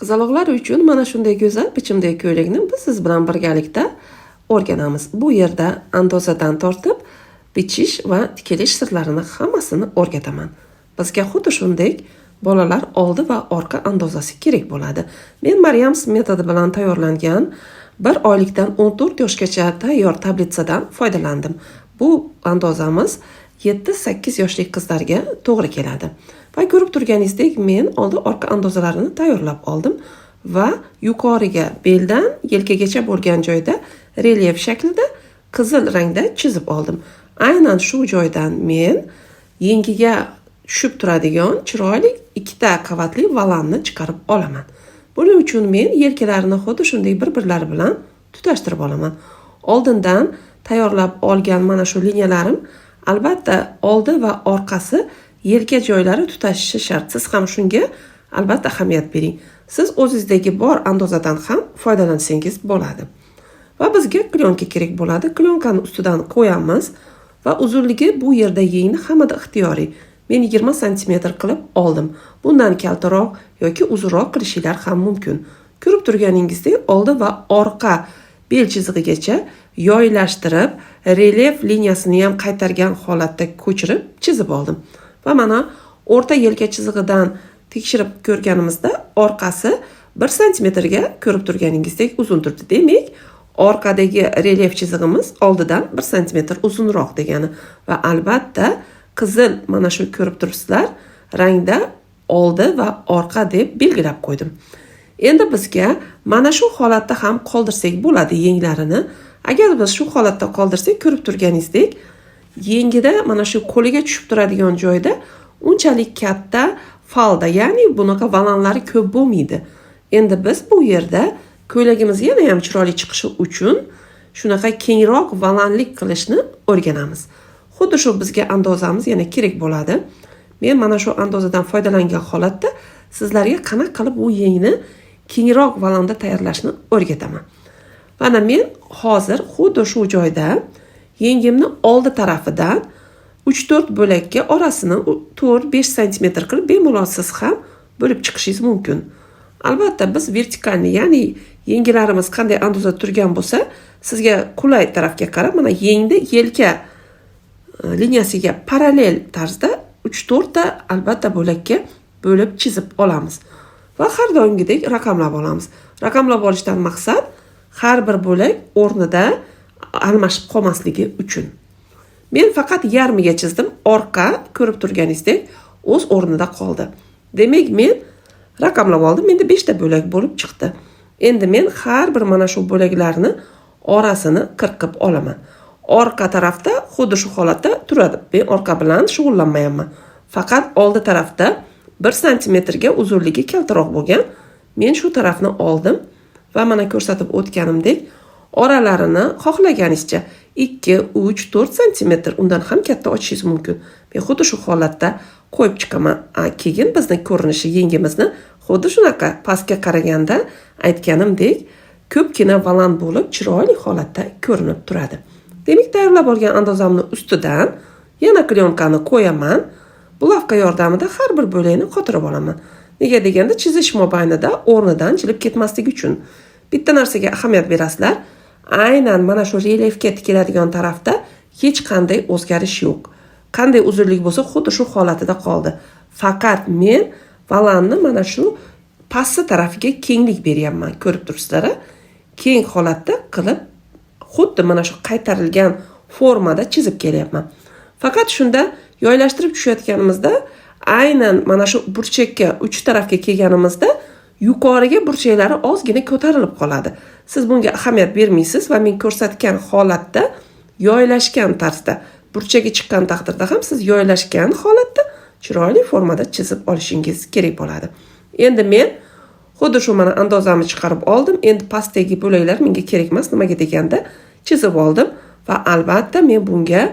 Qizaloqlar uchun mana shunday go'zal bichimdagi ko'ylakni biz siz bilan birgalikda o'rganamiz. Bu yerda andozadan tortib bichish va tikilish sirlarini hammasini o'rgataman. Bizga xuddi shunday bolalar oldi va orqa andozasi kerak bo'ladi. Men Maryams metodi bilan tayyorlangan 1 oylikdan 14 yoshgacha tayyor tablitsadan foydalandim. Bu andozamiz 7-8 yoshli qizlarga to'g'ri keladi. Va ko'rib turganingizdek, men oldi orqa andozalarini tayyorlab oldim va yuqoriga beldan yelkagacha bo'lgan joyda relyef shaklida qizil rangda chizib oldim. Aynan shu joydan men yengiga tushib turadigan chiroyli ikkita qavatli valanni chiqarib olaman. Buning uchun men yelkalarini xuddi shunday bir-birlari bilan tutashtirib olaman. Oldindan tayyorlab olgan mana shu liniyalarim albatta oldi va orqasi yelka joylari tutashishi shart. Siz ham shunga albatta ahamiyat bering. Siz o'zingizdagi bor andozadan ham foydalansangiz bo'ladi. Va bizga klyonka kerak bo'ladi. Klyonkani ustidan qo'yamiz va uzunligi bu yerda yengni hammada ixtiyoriy. Men 20 santimetr qilib oldim. Bundan kaltaroq yoki uzunroq qilishinglar ham mumkin. Ko'rib turganingizdek, oldi va orqa bel chizig'igacha yoylashtirib, relyef liniyasini ham qaytargan holatda ko'chirib chizib oldim. Va mana o'rta yelka chizig'idan tekshirib ko'rganimizda orqasi 1 santimetrga ko'rib turganingizdek uzun turibdi. Demak, orqadagi relyef chizig'imiz oldidan 1 santimetr uzunroq degani va albatta qizil mana shu ko'rib turibsizlar rangda oldi va orqa deb belgilab qo'ydim. Endi bizga mana shu holatda ham qoldirsak bo'ladi yenglarini. Agar biz shu holatda qoldirsak, ko'rib turganingizdek, yengida mana shu qo'liga tushib turadigan joyda unchalik katta falda, ya'ni bunaqa valanlari ko'p bo'lmaydi. Endi biz bu yerda ko'ylagimiz yana ham chiroyli chiqishi uchun shunaqa kengroq valanlik qilishni o'rganamiz. Xuddi shu bizga andozamiz yana kerak bo'ladi. Men mana shu andozadan foydalangan holatda sizlarga qanaqa qilib bu yengni kengroq valanda tayyorlashni o'rgataman. Mana men hozir xuddi shu joyda yengimni oldi tarafidan 3-4 bo'lakka orasini 4-5 santimetr qilib bemalol siz ham bo'lib chiqishingiz mumkin. Albatta biz vertikalni, ya'ni yengilarimiz qanday andozada turgan bo'lsa, sizga qulay tarafga qarab mana yengni yelka liniyasiga parallel tarzda 3-4 ta albatta bo'lakka bo'lib chizib olamiz. Va har doimgidek raqamlab olamiz. Raqamlab olishdan maqsad har bir bo'lak o'rnida almashib qolmasligi uchun. Men faqat yarmiga chizdim, orqa ko'rib turganingizdek o'z o'rnida qoldi. Demak, men raqamlab oldim. Menda 5 ta bo'lak bo'lib chiqdi. Endi men har bir mana shu bo'laklarni orasini qirqib olaman. Orqa tarafda xuddi shu holatda turadi. Men orqa bilan shug'ullanmayapman. Faqat oldi tarafda 1 santimetrga uzunligi kaltaroq bo'lgan. Men shu tarafni oldim va mana ko'rsatib o'tganimdek oralarini xohlaganingizcha 2, 3, 4 santimetr undan ham katta ochishingiz mumkin. Men xuddi shu holatda qo'yib chiqaman. Keyin bizni ko'rinishi yengimizni xuddi shunaqa pastga qaraganda aytganimdek ko'pgina valan bo'lib chiroyli holatda ko'rinib turadi. Demak, tayyorlab olgan andozamni ustidan yana klyonkani qo'yaman. Bulavka yordamida har bir bo'lakni qotirib olaman. Nega deganda chizish mobaynida o'rnidan jilib ketmasligi uchun. Bitta narsaga ahamiyat berasizlar. Aynan mana shu relyefga tikiladigan tarafda hech qanday o'zgarish yo'q. Qanday uzunlik bo'lsa, xuddi shu holatida qoldi. Faqat men valanni mana shu pastki tarafiga kenglik beryapman. Ko'rib turibsizlar, keng holatda qilib xuddi mana shu qaytarilgan formada chizib kelyapman. Faqat shunda yoylashtirib tushayotganimizda aynan mana shu burchakka uch tarafga kelganimizda yuqoriga burchaklari ozgina ko'tarilib qoladi. Siz bunga ahamiyat bermaysiz va men ko'rsatgan holatda yoylashgan tarzda burchagi chiqqan taqdirda ham siz yoylashgan holatda chiroyli formada chizib olishingiz kerak bo'ladi. Endi men xuddi shu mana andozamni chiqarib oldim. Endi pastdagi bo'laklar menga kerak emas. Nimaga deganda chizib oldim va albatta men bunga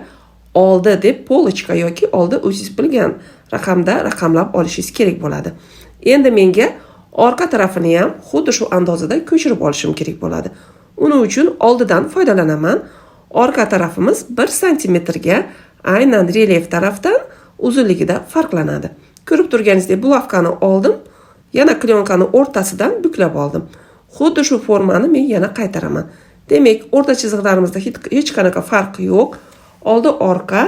oldi deb polichka yoki oldi o'zingiz bilgan raqamda raqamlab olishingiz kerak bo'ladi. Endi menga orqa tarafini ham xuddi shu andozada ko'chirib olishim kerak bo'ladi. Uning uchun oldidan foydalanaman. Orqa tarafimiz 1 santimetrga aynan relyef tarafdan uzunligida farqlanadi. Ko'rib turganingizdek bulavkani oldim Yana klyonkani o'rtasidan buklab oldim. Xuddi shu formani men yana qaytaraman. Demak, o'rta chiziqlarimizda hech qanaqa farq yo'q. Oldi orqa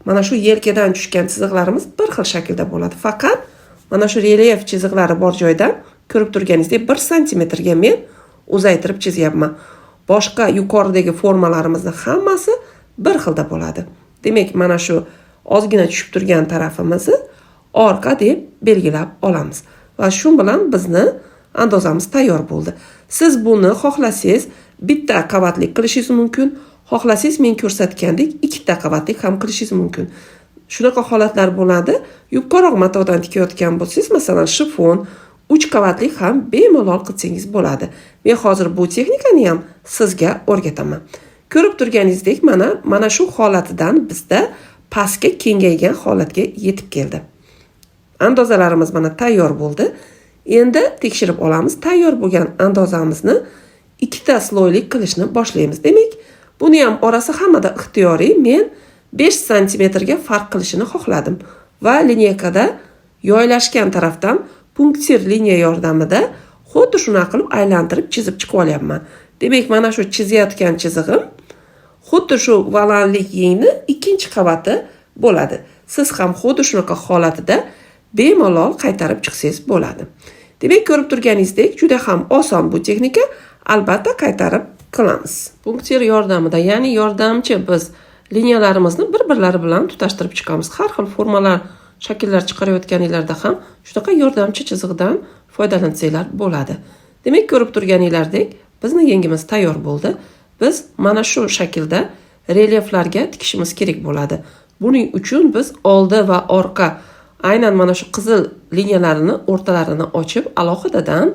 mana shu yelkadan tushgan chiziqlarimiz bir xil shaklda bo'ladi. Faqat mana shu relyef chiziqlari bor joydan ko'rib turganingizdek 1 santimetrga men uzaytirib chizyapman. Boshqa yuqoridagi formalarimizni hammasi bir xilda bo'ladi. Demak, mana shu ozgina tushib turgan tarafimizni orqa deb belgilab olamiz. Va shu bilan bizni andozamiz tayyor bo'ldi. Siz buni xohlasangiz bitta qavatli qilishingiz mumkin, xohlasangiz men ko'rsatgandek ikkita qavatli ham qilishingiz mumkin. Shunaqa holatlar bo'ladi. Yupqaroq matodan tikayotgan bo'lsangiz, masalan, shifon 3 qavatli ham bemalol qilsangiz bo'ladi. Men hozir bu texnikani ham sizga o'rgataman. Ko'rib turganingizdek, mana shu holatidan bizda pastga kengaygan holatga yetib keldi. Andozalarimiz mana tayyor bo'ldi. Endi tekshirib olamiz. Tayyor bo'lgan andozamizni ikkita sloylik qilishni boshlaymiz. Demak, buni ham orasi hammada ixtiyoriy. Men 5 santimetrga farq qilishini xohladim va lineykada yoylashgan tarafdan punktir liniya yordamida xuddi shunaqa qilib aylantirib chizib chiqib olyapman. Demak, mana shu chizayotgan chizig'im xuddi shu valanlik yengni ikkinchi qavati bo'ladi. Siz ham xuddi shunaqa holatida bemalol qaytarib chiqsangiz bo'ladi. Demak, ko'rib turganingizdek, juda ham oson bu texnika. Albatta qaytarib qilamiz. Punktir yordamida, ya'ni yordamchi biz liniyalarimizni bir-birlari bilan tutashtirib chiqamiz. Har xil formalar, shakllar chiqarayotganinglarda ham shunaqa yordamchi chizig'dan foydalansanglar bo'ladi. Demak, ko'rib turganinglardek, bizni yengimiz tayyor bo'ldi. Biz mana shu shaklda relyeflarga tikishimiz kerak bo'ladi. Buning uchun biz oldi va orqa aynan mana shu qizil liniyalarini o'rtalarini ochib alohidadan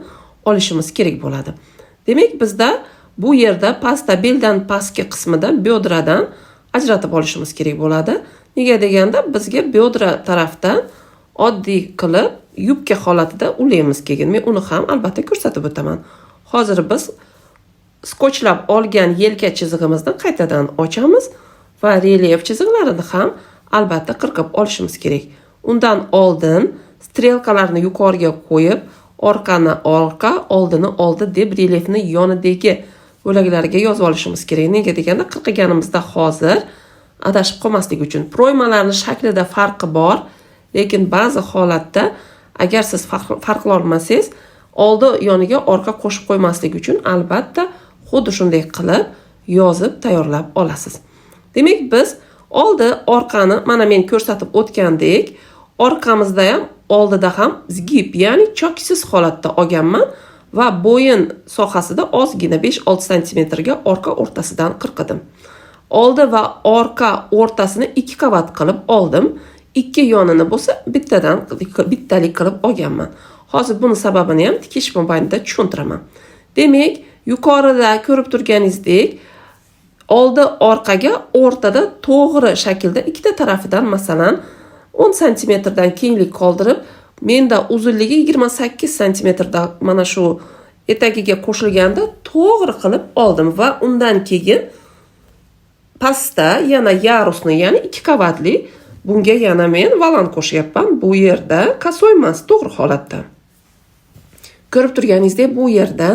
olishimiz kerak bo'ladi. Demak, bizda bu yerda pastda beldan pastki qismida бёдра dan ajratib olishimiz kerak bo'ladi. Nega deganda bizga бёдра tarafdan oddiy qilib yubka holatida ulaymiz keyin. Men uni ham albatta ko'rsatib o'taman. Hozir biz skotchlab olgan yelka chizig'imizni qaytadan ochamiz va relyef chiziqlarini ham albatta qirqib olishimiz kerak. Undan oldin strelkalarni yuqoriga qo'yib, orqani orqa, oldini oldi deb relyefni yonidagi bo'laklariga yozib olishimiz kerak. Nega deganda qirqiganimizda hozir adashib qolmaslik uchun. Пройма larning shaklida farqi bor, lekin ba'zi holatda agar siz farqlay olmasangiz, oldi yoniga orqa qo'shib qo'ymaslik uchun albatta xuddi shunday qilib yozib tayyorlab olasiz. Demak, biz oldi orqani mana men ko'rsatib o'tgandek, orqamizda ham oldida ham сгиб, ya'ni choksiz holatda olganman va bo'yin sohasida ozgina 5-6 santimetrga orqa o'rtasidan qirqidim. Oldi va orqa o'rtasini 2 qavat qilib oldim. Ikki yonini bo'lsa bittadan bittalik qilib olganman. Hozir buni sababini ham tikish mobaynida tushuntiraman. Demak, yuqorida ko'rib turganingizdek, oldi orqaga o'rtada to'g'ri shaklda ikkita tarafidan masalan 10 santimetrdan kenglik qoldirib, menda uzunligi 28 santimetrda mana shu etagiga qo'shilganda to'g'ri qilib oldim va undan keyin pastda yana ярусный, ya'ni 2 qavatli bunga yana men volan qo'shyapman. Bu yerda косой emas, to'g'ri holatda. Ko'rib turganingizdek, bu yerda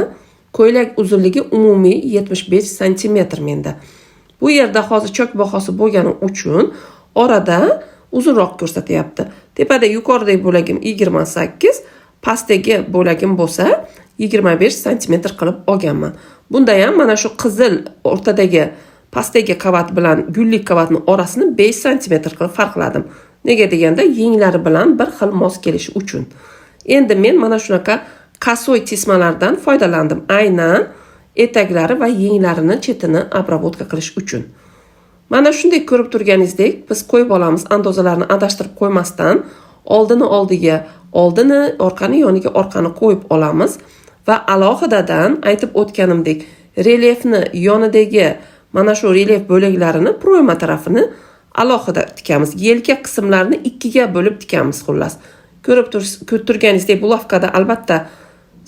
ko'ylak uzunligi umumiy 75 santimetr menda. Bu yerda hozir chok bahosi bo'lgani uchun orada uzunroq ko'rsatyapti. Tepada yuqoridagi bo'lagim 28, pastdagi bo'lagim bo'lsa 25 santimetr qilib olganman. Bunda ham mana shu qizil o'rtadagi pastdagi qavat bilan gullik qavatning orasini 5 santimetr qilib farqladim. Nega deganda yenglari bilan bir xil mos kelishi uchun. Endi men mana shunaqa косой tismalardan foydalandim. Aynan etaklari va yenglarini chetini обработка qilish uchun. Mana shunday ko'rib turganingizdek, biz qo'yib olamiz andozalarni adashtirib qo'ymasdan, oldini oldiga oldini, orqani yoniga orqani qo'yib olamiz va alohidadan aytib o'tganimdek, relyefni yonidagi mana shu relyef bo'laklarini пройма tarafini alohida tikamiz. Yelka qismlarini ikkiga bo'lib tikamiz xullas. Ko'rib turganingizdek, булавка da albatta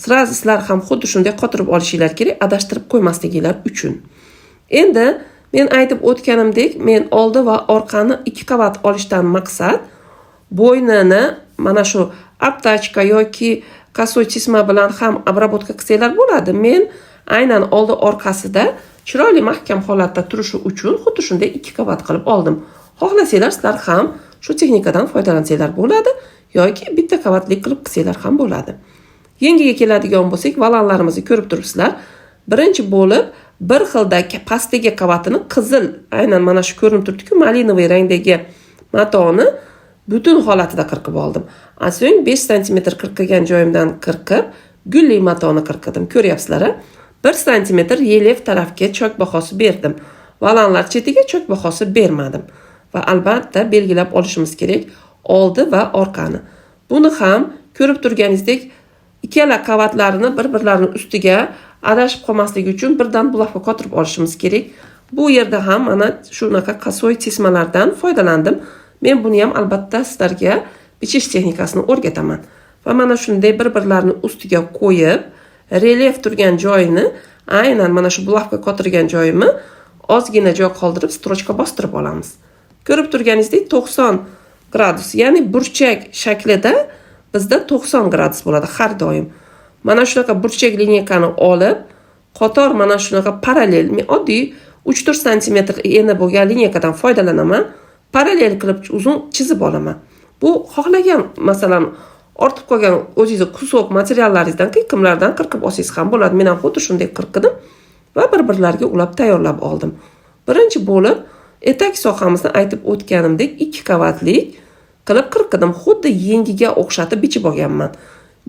сразу sizlar ham xuddi shunday qotirib olishinglar kerak, adashtirib qo'ymasliginglar uchun. Endi men aytib o'tganimdek, men oldi va orqani ikki qavat olishdan maqsad bo'ynini mana shu обтачка yoki Косой tesma bilan ham обработка qilsanglar bo'ladi. Men aynan oldi orqasida chiroyli mahkam holatda turishi uchun xuddi shunday ikki qavat qilib oldim. Xohlasanglar, sizlar ham shu texnikadan foydalansanglar bo'ladi yoki bitta qavatli qilib qilsanglar ham bo'ladi. Yengiga keladigan bo'lsak, volanlarimizni ko'rib turibsizlar. Birinchi bo'lib bir xildagi pastdagi qavatini qizil, aynan mana shu ko'rinib turibdi-ku, малиновый rangdagi matoni butun holatida qirqib oldim. So'ng 5 santimetr qirqilgan joyimdan qirqib, gulli matoni qirqidim. Ko'ryapsizlar, a? 1 santimetr relyef tarafga chok bahosi berdim. Volanlar chetiga chok bahosi bermadim. Va albatta belgilab olishimiz kerak oldi va orqani. Buni ham ko'rib turganingizdek, ikkala qavatlarini bir-birlarini ustiga adashib qolmasligi uchun birdan булавка qotirib olishimiz kerak. Bu yerda ham mana shunaqa косой tesmalardan foydalandim. Men buni ham albatta sizlarga bichish texnikasini o'rgataman. Va mana shunday bir-birlarini ustiga qo'yib, relyef turgan joyini, aynan mana shu булавка qotirgan joyimni ozgina joy qoldirib строчка bostirib olamiz. Ko'rib turganingizdek, 90 gradus, ya'ni burchak shaklida bizda 90 gradus bo'ladi har doim. Mana shunaqa burchak линейка ni olib, qator mana shunaqa parallel, men oddiy 3-4 santimetr eni bo'lgan линейка dan foydalanaman. Parallel qilib uzun chizib olaman. Bu xohlagan, masalan, ortib qolgan o'zingizni кусок materiallaringizdan, qiyqimlardan qirqib olsangiz ham bo'ladi. Men ham xuddi shunday qirqidim va bir-birlariga ulab tayyorlab oldim. Birinchi bo'lib etak sohamizni aytib o'tganimdek ikki qavatli qilib qirqidim. Xuddi yengiga o'xshatib bichib olganman.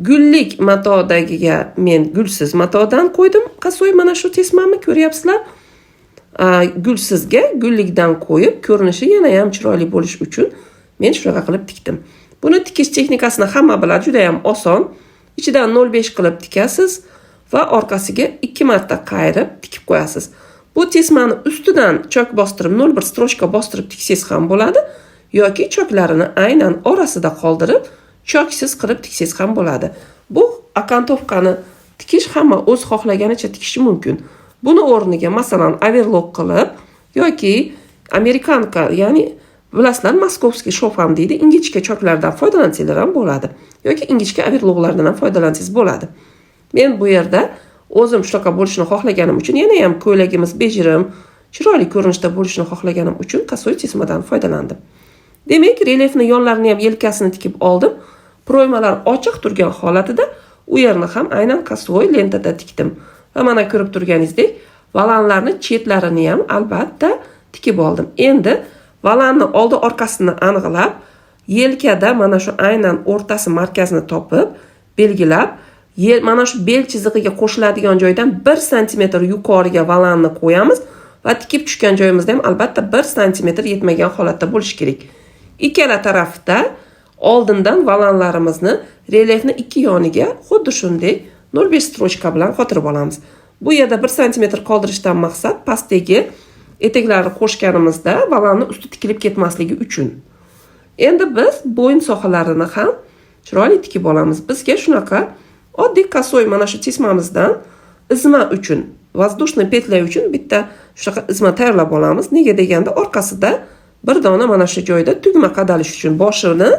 Gullik matodagiga men gulsiz matodan qo'ydim. Косой mana shu tesmamni ko'ryapsizlar. Gulsizga gullikdan qo'yib, ko'rinishi yana ham chiroyli bo'lishi uchun men shunaqa qilib tikdim. Buni tikish texnikasini hamma biladi, juda ham oson. Ichidan 0,5 qilib tikasiz va orqasiga 2 marta qayirib tikib qo'yasiz. Bu tesmani ustidan chok bostirib 0,1 строчка bostirib tiksangiz ham bo'ladi yoki choklarini aynan orasida qoldirib, choksiz qilib tiksangiz ham bo'ladi. Bu окантовка ni tikish hamma o'z xohlaganicha tikishi mumkin. Buni o'rniga, masalan, оверлок qilib yoki американка, ya'ni bilasizlar, московский шов ham deydi, ingichka choklardan foydalansanglar ham bo'ladi yoki ingichka оверлок lardan ham foydalansangiz bo'ladi. Men bu yerda o'zim shunaqa bo'lishini xohlaganim uchun, yana ham ko'ylagimiz bejirim, chiroyli ko'rinishda bo'lishini xohlaganim uchun косой tesmadan foydalandim. Demak, relyefni yonlarini ham, yelkasini tikib oldim. Пройма lar ochiq turgan holatida u yerni ham aynan косой lentada tikdim. Va mana ko'rib turganingizdek, volanlarni chetlarini ham albatta tikib oldim. Endi volanni oldi orqasini aniqlab, yelkada mana shu aynan o'rtasi, markazini topib, belgilab, mana shu bel chizig'iga qo'shiladigan joydan 1 santimetr yuqoriga volanni qo'yamiz va tikib tushgan joyimizda ham albatta 1 santimetr yetmagan holatda bo'lishi kerak. Ikkala tarafda oldindan volanlarimizni relyefni ikki yoniga xuddi shunday 0,5 строчка bilan qotirib olamiz. Bu yerda 1 santimetr qoldirishdan maqsad pastdagi etaklarni qo'shganimizda volanni usti tikilib ketmasligi uchun. Endi biz bo'yin sohalarini ham chiroyli tikib olamiz. Bizga shunaqa oddiy косой mana shu tesmamizdan izma uchun, воздушный петля uchun bitta shunaqa izma tayyorlab olamiz. Nega deganda, orqasida bir dona mana shu joyda tugma qadalish uchun, boshini,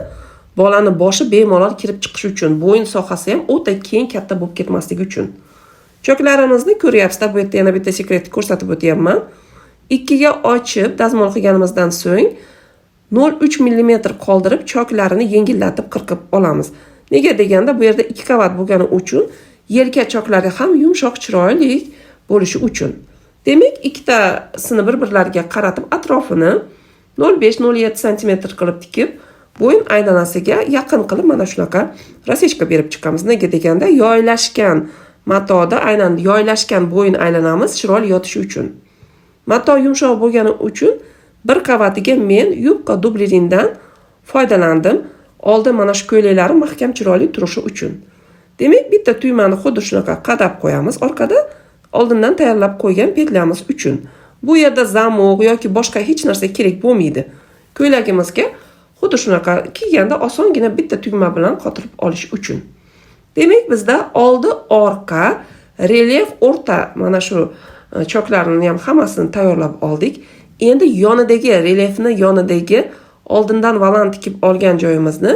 bolani boshi bemalol kirib chiqishi uchun, bo'yin sohasi ham o'ta keng, katta bo'lib ketmasligi uchun. Choklarimizni ko'ryapsizlar. Bu yerda yana bitta секрет ko'rsatib o'tyapman. Ikkiga ochib dazmol qilganimizdan so'ng 0,3 millimetr qoldirib, choklarini yengillatib qirqib olamiz. Nega deganda, bu yerda ikki qavat bo'lgani uchun, yelka choklari ham yumshoq, chiroyli bo'lishi uchun. Demak, ikkitasini bir birlariga qaratib, atrofini 0,5-0,7 santimetr qilib tikib, bo'yin aylanasiga yaqin qilib mana shunaqa рассечка berib chiqamiz. Nega deganda, yoylashgan matoda aynan yoylashgan bo'yin aylanamiz chiroyli yotishi uchun. Mato yumshoq bo'lgani uchun bir qavatiga men yubka дублерин dan foydalandim. Oldin mana shu ko'ylaklarim mahkam, chiroyli turishi uchun. Demak, bitta tuymani xuddi shunaqa qadab qo'yamiz orqada, oldindan tayyorlab qo'ygan петля miz uchun. Bu yerda замок yoki boshqa hech narsa kerak bo'lmaydi. Ko'ylagimizga xuddi shunaqa kiyganda osongina bitta tugma bilan qotirib olish uchun. Demak, bizda oldi, orqa, relyef, o'rta mana shu choklarni ham hammasini tayyorlab oldik. Endi yonidagi relyefni yonidagi oldindan volan tikib olgan joyimizni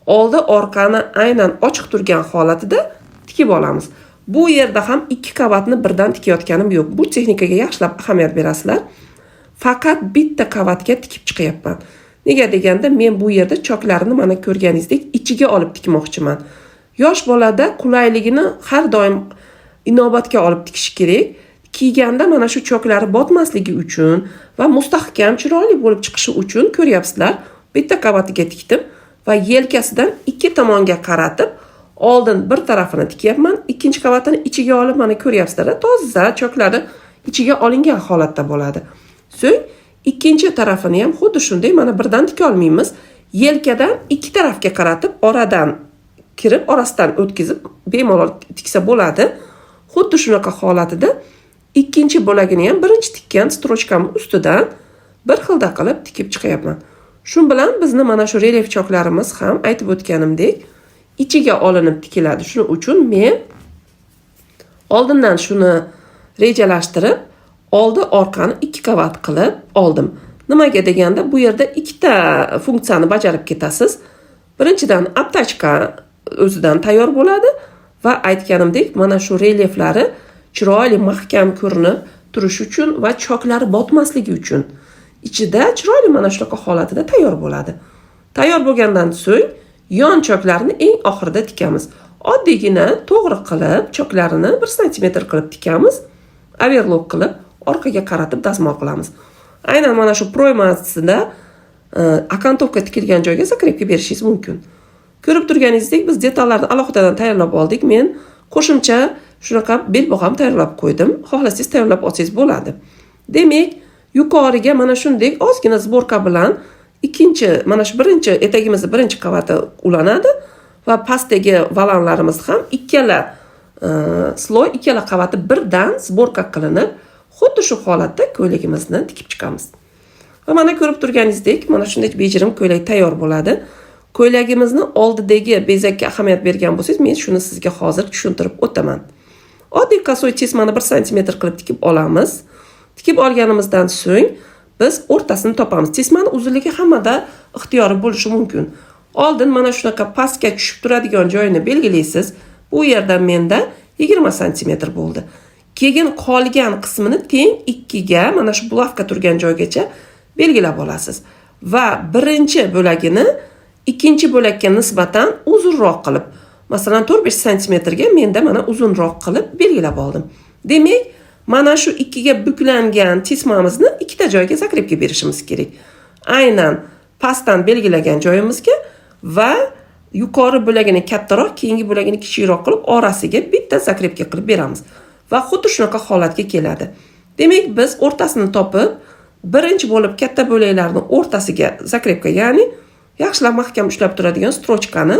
Oldi orqani aynan ochiq turgan holatida tikib olamiz. Bu yerda ham ikki qavatni birdan tikayotganim yo'q. Bu texnikaga yaxshilab ahamiyat berasizlar. Faqat bitta qavatga tikib chiqyapman. Nega deganda men bu yerda choklarini mana ko'rganingizdek ichiga olib tikmoqchiman. Yosh bolada qulayligini har doim inobatga olib tikish kerak. Kiyganda mana shu choklari botmasligi uchun va mustahkam chiroyli bo'lib chiqishi uchun ko'ryapsizlar, bitta qavatiga tikdim va yelkasidan ikki tomonga qaratib oldin bir tarafini tikyapman, ikkinchi qavatini ichiga olib mana ko'ryapsizlar, toza choklari ichiga olingan holatda bo'ladi. So'ng ikkinchi tarafini ham xuddi shunday mana birdan tika olmaymiz. Yelkadan ikki tarafga qaratib oradan kirib, orasidan o'tkazib bemalol tiksa bo'ladi. Xuddi shunaqa holatida ikkinchi bo'lagini ham birinchi tikkan строчка m ustidan bir xilda qilib tikib chiqyapman. Shu bilan bizni mana shu relyef choklarimiz ham aytib o'tganimdek ichiga olinib tikiladi. Shuning uchun men oldindan shuni rejalashtirib, oldi orqani ikki qavat qilib oldim. Nimaga deganda bu yerda ikkita funksiyani bajarib ketasiz. Birinchidan обтачка o'zidan tayyor bo'ladi va aytganimdek mana shu relyeflari chiroyli mahkam ko'rinib turishi uchun va choklari botmasligi uchun ichida chiroyli mana shunaqa holatida tayyor bo'ladi. Tayyor bo'lgandan so'ng yon choklarini eng oxirida tikamiz. Oddiygina to'g'ri qilib choklarini 1 santimetr qilib tikamiz. Overlok qilib orqaga qaratib dazmol qilamiz. Aynan mana shu пройма sida окантовка tikilgan joyga закрепка berishingiz mumkin. Ko'rib turganingizdek biz detallarni alohidadan tayyorlab oldik. Men qo'shimcha shunaqa belbog' ham tayyorlab qo'ydim. Xohlasangiz tayyorlab olsangiz bo'ladi. Demak, yuqoriga mana shunday ozgina сборка bilan ikkinchi mana shu birinchi etagimizni birinchi qavati ulanadi va pastdagi volanlarimiz ham ikkala слой, ikkala qavati birdan сборка qilinib, xuddi shu holatda ko'ylagimizni tikib chiqamiz. Va mana ko'rib turganingizdek mana shunday bejirim ko'ylak tayyor bo'ladi. Ko'ylagimizni oldidagi bezakka ahamiyat bergan bo'lsangiz, men shuni sizga hozir tushuntirib o'taman. Oddiy косой tesmani 1 santimetr qilib tikib olamiz. Tikib olganimizdan so'ng biz o'rtasini topamiz. Tesmani uzunligi hammada ixtiyori bo'lishi mumkin. Oldin mana shunaqa pastga tushib turadigan joyini belgilaysiz. Bu yerda menda 20 santimetr bo'ldi. Keyin qolgan qismini teng 2 ga mana shu булавка turgan joygacha belgilab olasiz. Va birinchi bo'lagini ikkinchi bo'lakka nisbatan uzunroq qilib, masalan 4-5 santimetrga menda mana uzunroq qilib belgilab oldim. Demak, mana shu ikkiga buklangan tesmamizni ikkita joyga закрепка berishimiz kerak. Aynan pastdan belgilagan joyimizga va yuqori bo'lagini kattaroq, keyingi bo'lagini kichikroq qilib orasiga bitta закрепка qilib beramiz. Va xuddi shunaqa holatga keladi. Demak, biz o'rtasini topib, birinchi bo'lib katta bo'laklarni o'rtasiga закрепка, ya'ni yaxshilab mahkam ushlab turadigan строчка ni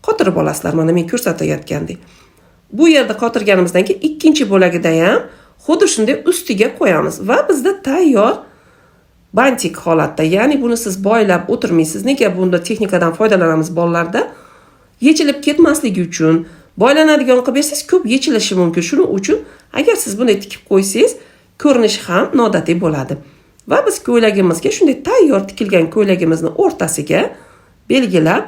qotirib olasizlar, mana men ko'rsatayotgandek. Bu yerda qotirganimizdan keyin ikkinchi bo'lagida ham xuddi shunday ustiga qo'yamiz va bizda tayyor бантик holatda, ya'ni buni siz boylab o'tirmaysiz. Nega bunda texnikadan foydalanamiz bolalarda? Yechilib ketmasligi uchun. Boylanadigan qilib bersangiz ko'p yechilishi mumkin. Shuning uchun agar siz bunday tikib qo'ysangiz, ko'rinishi ham noodatiy bo'ladi. Va biz ko'ylagimizga shunday tayyor tikilgan ko'ylagimizni o'rtasiga belgilab,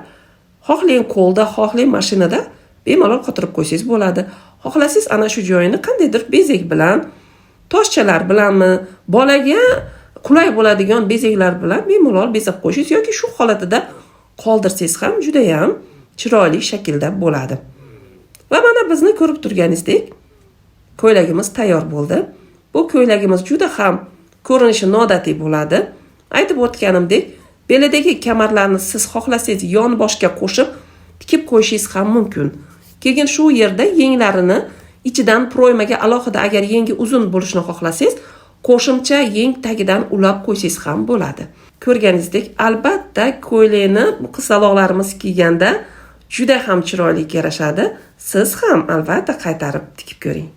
xohlang qo'lda, xohlang mashinada bemalol qotirib qo'ysangiz bo'ladi. Xohlasangiz ana shu joyini qandaydir bezak bilan, toshchalar bilanmi, bolaga qulay bo'ladigan bezaklar bilan bemalol bezab qo'yishingiz yoki shu holatida qoldirsangiz ham juda ham chiroyli shaklda bo'ladi. Va mana bizni ko'rib turganingizdek ko'ylagimiz tayyor bo'ldi. Bu ko'ylagimiz juda ham ko'rinishi noodatiy bo'ladi. Aytib o'tganimdek, belidagi kamarlarni siz xohlasangiz yon boshga qo'shib tikib qo'yishingiz ham mumkin. Keyin shu yerda yenglarini ichidan пройма ga alohida, agar yengi uzun bo'lishini xohlasangiz, qo'shimcha yeng tagidan ulab qo'ysangiz ham bo'ladi. Ko'rganingizdek, albatta ko'ylakni qizaloqlarimiz kiyganda juda ham chiroyli yarashadi. Siz ham albatta qaytarib tikib ko'ring.